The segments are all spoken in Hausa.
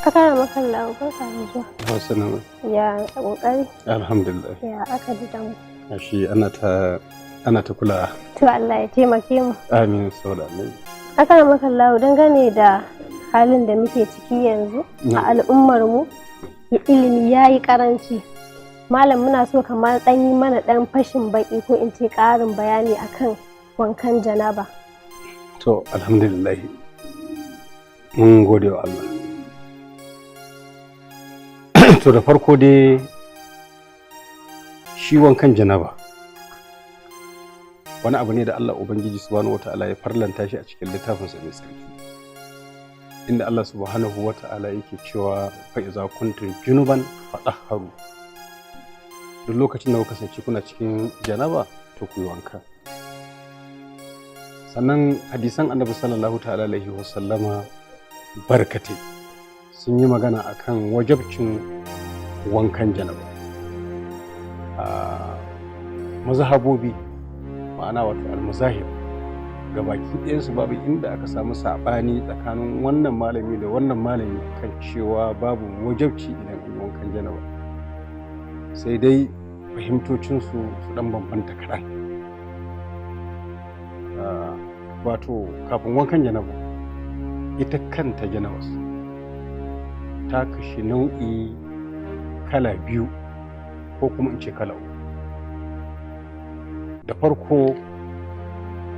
Akara makallahu, barka da zuwa. Hausa. Ya kokari? Alhamdulillah. Ya aka ji damu? Shi ana ta kula. To, Allah ya taimake mu. Amin, saboda annabi. Akara makallahu, dangane da halin da muke ciki yanzu a al'ummar mu, ilimi ya yi karanci. Malam, muna so kamar ɗan yi mana ɗan fashin baki, ko in ce ƙarin bayani akan wankan janaba. To, alhamdulillah. Mun gode wa Allah. To, da farko dai, shi wankan janaba wani abu ne da Allah Ubangiji subhanahu wata'ala ya farlanta shi a cikin littafinsa mai tsarki, inda Allah subhanahu wata'ala yake cewa: "Fa iza kuntum junuban fatahharu." Duk lokacin da kuka kasance kuna cikin janaba, to ku yi wanka. Sannan hadisan Annabi sallallahu ta'ala alaihi wasallama barkatai sun yi magana akan wajabcin wankan janaba. A mazhabobi, ma'ana wato almazahib, gabaki ɗayansu babu inda aka samu saɓani tsakanin wannan malami da wannan malami kan cewa babu wajabci idan an yi wankan janaba, sai dai fahimtocinsu su ɗan bambanta kaɗan. Wato kafin wankan janaba, ita kanta janabas ta kashi nau'i kala biyu, ko kuma in ce kala uku. Da farko,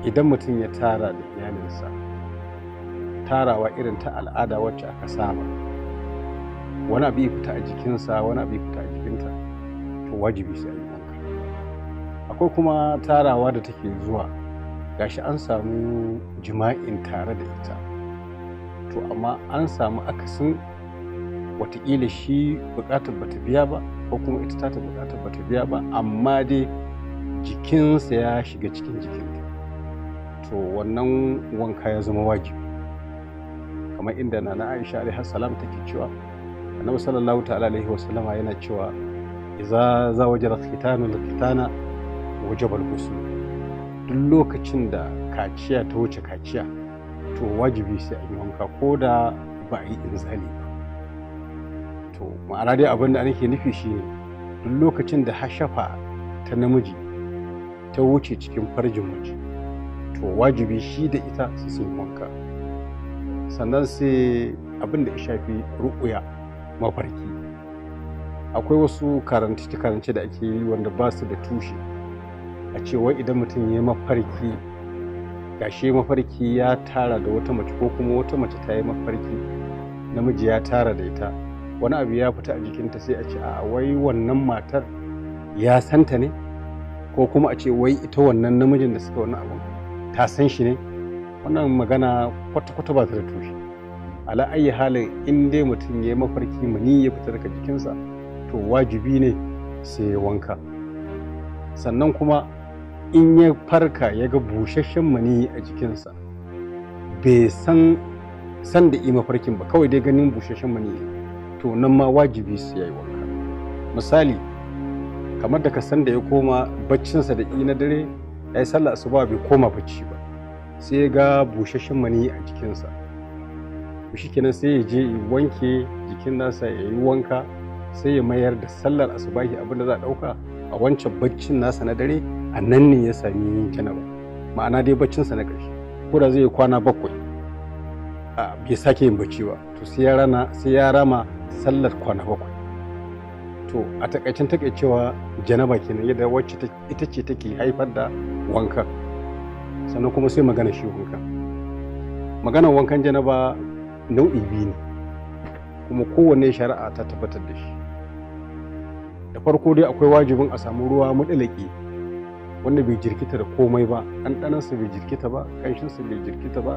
idan mutum ya tara da iyalinsa, tarawa irin ta al'ada wacce aka saba, wani abu ya fita a jikinsa, wani abu ya fita a jikinta, to wajibi sai an yi wanka. Akwai kuma tarawa da take zuwa, gashi an samu jima'in tare da ita, to amma an samu akasin, watakila shi bukatar bata biya ba, ko kuma ita ta bukatar bata biya ba, amma dai jikinsa ya shiga cikin jikinta, to wannan wanka ya zama wajibi. Kamar inda Nana Aisha alaihi salam take cewa Annabi sallallahu ta'ala alaihi wasallama yana cewa: "Idza zawaja al-khitanu al-khitana wajaba al-ghusl." Duk lokacin da kaciya ta wuce kaciya, to wajibi sai an yi wanka, ko da ba a yi inzali ba. To, ma'ana dai abin da nake nufi shine, duk lokacin da hashafa ta namiji ta wuce cikin farjin mace, to wajibi shi da ita su sun wanka. Sannan sai abin da ya shafi ru'uya, mafarki. Akwai wasu karance-karance da ake yi wanda ba su da tushe, a ce wai idan mutum ya yi mafarki, gashi mafarki ya tara da wata mace, ko kuma wata mace ta yi mafarki namiji ya tara da ita, wani abu ya fita a jikinta, sai a ce a wai wannan matar ya santa ne, ko kuma a ce wai ita wannan namijin da suka wannan abun ta san shi ne. Wannan magana kwata-kwata ba ta da tushe. Ala ayi halin, in dai mutum ya yi mafarki mani ya fita daga jikinsa, to wajibi ne sai ya wanka. Sannan kuma in ya farka ya ga busasshen mani a jikinsa, bai san san da yi mafarkin ba, kawai dai ganin busasshen mani, to nan ma wajibi sai ya yi wanka. Misali, kamar da ka san da ya koma baccinsa da na dare, ya yi sallah asuba, bai koma bacci ba, sai ya ga busasshen mani a jikinsa, shi kenan sai ya je ya wanke jikin nasa, ya yi wanka, sai ya mayar da sallar asubahi. Abin da za a ɗauka, a wancan baccin nasa na dare, a nan ne ya sami janaba, ma'ana dai baccinsa na ƙarshe. Ko da zai yi kwana 7 bai sake yin bacci ba, to sai ya rama sallar kwana 7. To, a takaicen takaicewa, janaba kenan, yadda wacce ita ce take haifar da wanka. Sannan kuma sai magana shi wanka. Maganar wankan janaba nau'i biyu ne, kuma kowanne shari'a ta tabbatar da shi. Da farko dai, akwai wajibin a samu ruwa muɗilaki wanda bai jirkita da komai ba, ɗanɗanansa bai jirkita ba, ƙanshinsa bai jirkita ba,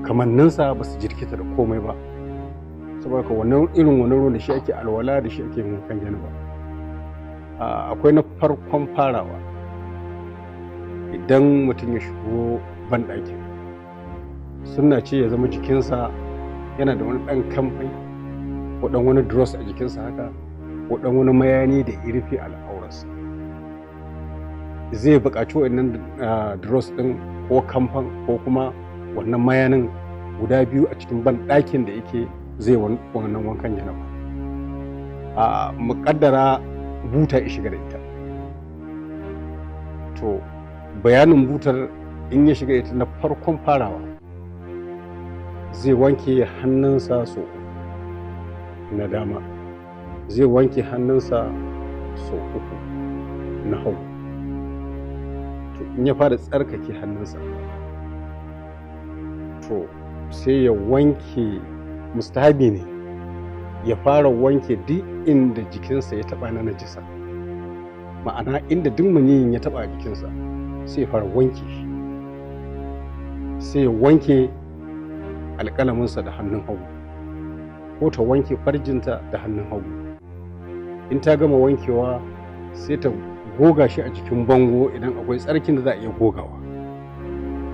kamanninsa ba su jirkita da komai ba. Saboda ka wannan irin wannan ruwan, da shi ake alwala, da shi ake wankan janaba. Akwai na farkon farawa: idan mutum ya shigo banɗaki, sunna ce ya zama jikinsa yana da wani ɗan kamfai ko ɗan wani dross a jikinsa haka, ko ɗan wani mayani da ya rufe al'aurarsa. Zai buƙaci wannan dross ɗin ko kamfan ko kuma wannan mayanin. guda biyu a cikin ban ɗakin da yake zai wannan wankan janaba. A muƙaddara buta ya shiga da ita. To bayanin butar, in ya shiga ita na farkon farawa zai wanke hannunsa so na dama, zai wanke hannunsa so uku na hagu. To in ya fara tsarkake hannunsa, to sai ya wanke, mustahabi ne ya fara wanke duk inda jikinsa ya taba na najisa, ma'ana inda duk maniyin ya taba jikinsa sai ya fara wanke shi. Sai ya wanke alƙalaminsa da hannun hagu, ko ta wanke farjinta da hannun hagu. In ta gama wankewa sai ta goga shi a jikin bango idan akwai tsarkin da za a iya gogawa,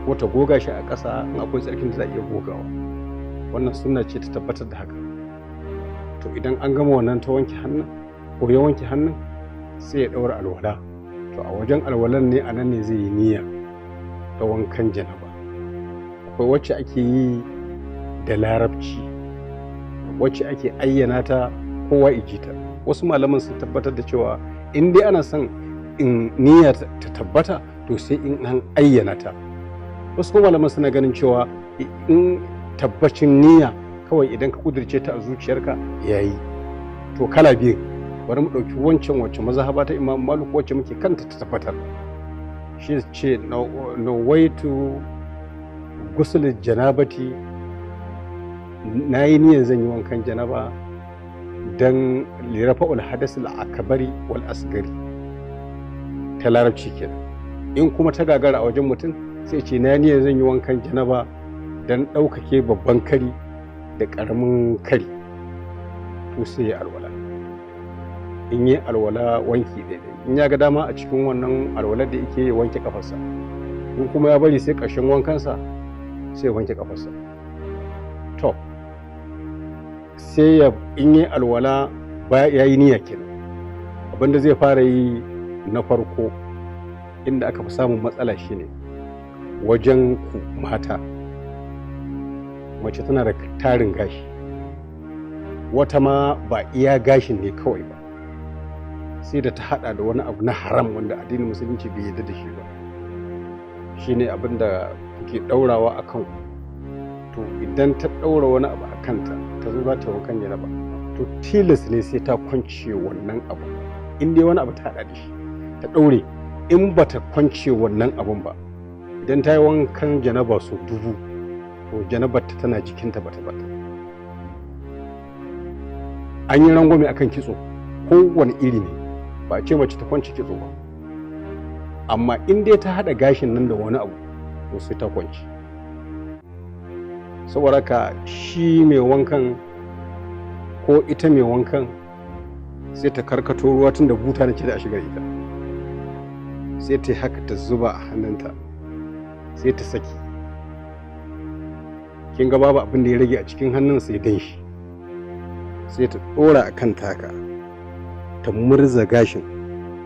ko ta goga shi a ƙasa in akwai tsarkin da za a iya gogawa. Wannan sunna ce ta tabbatar da haka. To idan an gama wannan, ta wanke hannun ko ya wanke hannun, sai ya ɗaura alwala. To a wajen alwalan ne, a nan ne zai yi niyya ta wankan janaba. Akwai wacce ake yi da Larabci, wacce ake ayyana ta kowa iji ta. Wasu malaman sun tabbatar da cewa in dai ana son in niyya ta tabbata, to sai in an ayyana ta. Wasu kuma malaman suna ganin cewa in tabbacin niyya kawai idan ka kudirce ta a zuciyarka yayi. To kala biyu, bari mu ɗauki wancan wacce mazhaba ta Imam Malik wacce muke kanta ta tabbatar. Shi ce nawaitu gusul janabati, na yi niyyar zan yi wankan janaba don lirafa'ul hadas al-akbari wal asgari, ta Larabci kenan. In kuma ta gagara a wajen mutum, sai ce na niyyar zan yi wankan janaba don ɗaukake babban kari da ƙaramin kari. To sai ya alwala. In yi alwala wanki daidai, in ya ga dama a cikin wannan alwalar da yake ya wanke kafarsa, in kuma ya bari sai ƙarshen wankansa sai ya wanke kafarsa. To sai ya in yi alwala baya ya yi niyya kenan. Abinda zai fara yi na farko, inda aka fi samun matsala, shine wajen ku mata. Mace tana da tarin gashi, wata ma ba iya gashin ne kawai ba, sai da ta hada da wani abu na haram wanda addinin Musulunci bai yarda da shi ba, shine abin da kuke daurawa a kan. To idan ta daura wani abu a kanta ta zo za ta wankan janaba, to tilas ne sai ta kwance wannan abu. In dai wani abu ta hada da shi ta daure, in ba ta kwance wannan abun ba, idan ta yi wankan janaba sau 1000, to janabar ta tana jikinta, bata bata. An yi rangwame akan kitso kowane iri ne, ba a ce mace ta kwance kitso ba, amma in dai ta haɗa gashin nan da wani abu, to sai ta kwance. Saboda haka shi mai wankan ko ita mai wankan sai ta karkato ruwa, tun da buta na ce da a shigar ita, sai ta yi haka ta zuba a hannunta, sai ta saki. Kin ga babu abin da ya rage a cikin hannun sai danshi. Sai ta ɗora a kan taka ta murza gashin,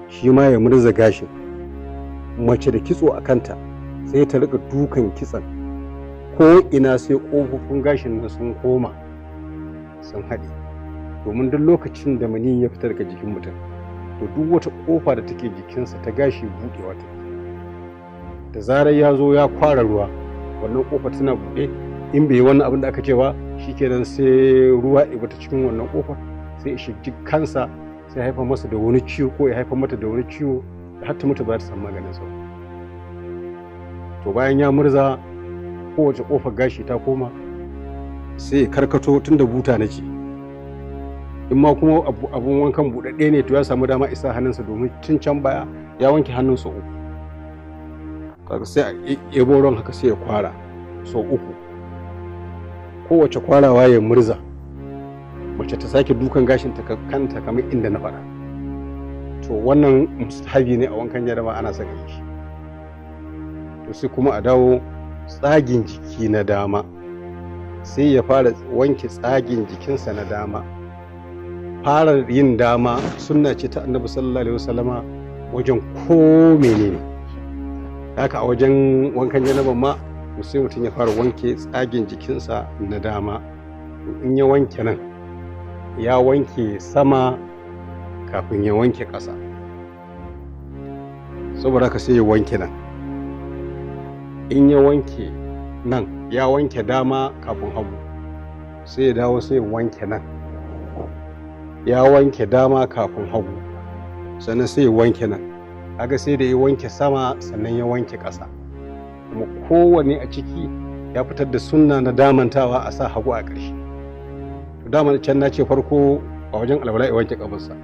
shi ma ya murza gashin. Mace da kitso a kanta sai ta rika dukan kitson ko ina, sai ƙofofin gashin nan sun koma sun haɗe. Domin duk lokacin da maniyi ya fita daga jikin mutum, to duk wata ƙofa da take jikinsa ta gashi buɗewa take. Da zarar ya zo ya kwara ruwa, wannan ƙofa tana buɗe. In bai yi wannan abin da aka ce ba, shikenan sai ruwa ya ta cikin wannan ƙofar, sai ya shigi kansa, sai haifar masa da wani ciwo ko ya haifar mata da wani ciwo da har ta mutu ba ta samu maganin sa. To bayan ya murza kowace ƙofar gashi ta koma, sai ya karkato, tun da buta na ce. In ma kuma abun wankan buɗaɗɗe ne, to ya samu dama isa hannunsa, domin tun can baya ya wanke hannunsa uku. Kaga sai a ebo ruwan haka, sai ya kwara sau uku, kowace kwarawa ya murza. Mace ta sake dukan gashin ta kanta kamar inda na faɗa. To wannan mustahabi ne a wankan janaba, ana son a yi shi. To sai kuma a dawo tsagin jiki na dama, sai ya fara wanke tsagin jikinsa na dama. Fara yin dama sunna ce ta Annabi sallallahu alaihi wasallama wajen ko menene. Haka a wajen wankan janaba ma To sai mutum ya fara wanke tsagin jikinsa na dama. In ya wanke nan, ya wanke sama kafin ya wanke ƙasa. Saboda haka sai ya wanke nan. In ya wanke nan, ya wanke dama kafin hagu, sai ya dawo sai ya wanke nan. Ya wanke dama kafin hagu, sannan sai ya wanke nan. Kaga sai da ya wanke sama sannan ya wanke ƙasa. Kuma kowanne a ciki ya fitar da sunna na damantawa a sa hagu a ƙarshe. To dama can na ce farko a wajen alwala ya wanke ƙafarsa,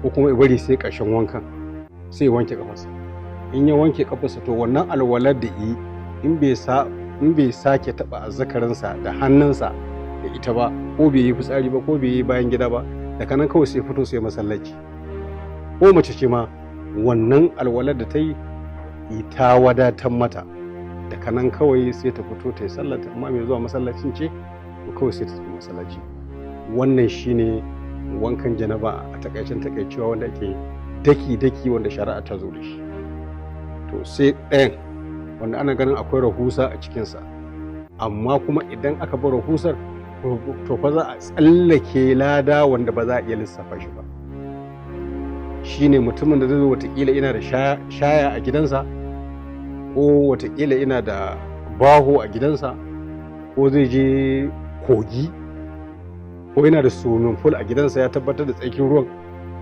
ko kuma ya bari sai ƙarshen wankan sai ya wanke ƙafarsa. In ya wanke ƙafarsa, to wannan alwalar da yi, in bai sake taɓa azzakarinsa da hannunsa da ita ba, ko bai yi fitsari ba, ko bai yi bayan gida ba, daga nan kawai sai fito sai masallaci. Ko mace ce ma, wannan alwalar da ta yi ta wadatar mata. Daga nan kawai sai ta fito ta yi sallata. Amma mai zuwa masallacin ce, to kawai sai ta tafi masallaci. Wannan shine wankan janaba a takaicen takaicewa, wanda ake daki daki, wanda shari'a ta zo da shi. To sai ɗayan wanda ana ganin akwai rahusa a cikinsa, amma kuma idan aka bar rahusar, to fa za a tsallake lada wanda ba za a iya lissafa shi ba. Shine mutumin da zai zo, watakila ina da shaya a gidansa, ko watakila ina da baho a gidansa, ko zai je kogi, ko yana da swimming pool a gidansa, ya tabbatar da tsarkin ruwan.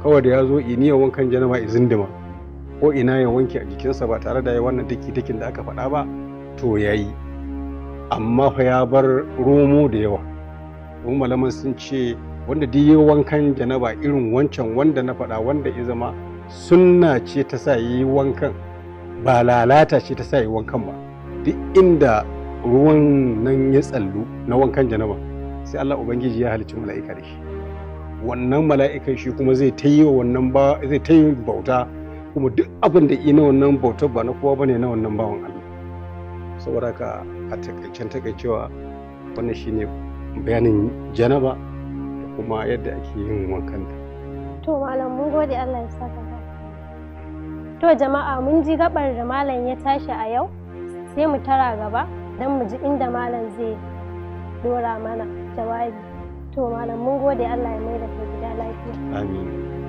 Kawai da ya zo iniyan wankan janaba, izindima ko ina ya wanke a jikinsa ba tare da ya wannan daki-dakin da aka faɗa ba, to ya yi. Amma fa ya bar romo da yawa. Kuma malaman sun ce wanda duk yi wankan janaba irin wancan wanda na faɗa, wanda ya zama sunna ce ta sa yi wankan, ba lalata ce ta sa yi wankan ba, duk inda ruwan nan ya tsallu na wankan janaba, sai Allah Ubangiji ya halicci mala'ika da shi. Wannan mala'ikan shi kuma zai ta yi wannan ba zai ta yi bauta, kuma duk abin da ina wannan bautar ba na kowa bane, na wannan bawan Allah. Saboda haka a takaicen takaicewa, wannan shine bayanin janaba da kuma yadda ake yin wankan ta. To malam, mun gode, Allah ya saka ka. To jama'a, mun ji gabar da malam ya tashi a yau, sai mu tara gaba don mu ji inda malam zai dora mana jawabi. To malam, mun gode, Allah ya mai da kai gida lafiya. Amin.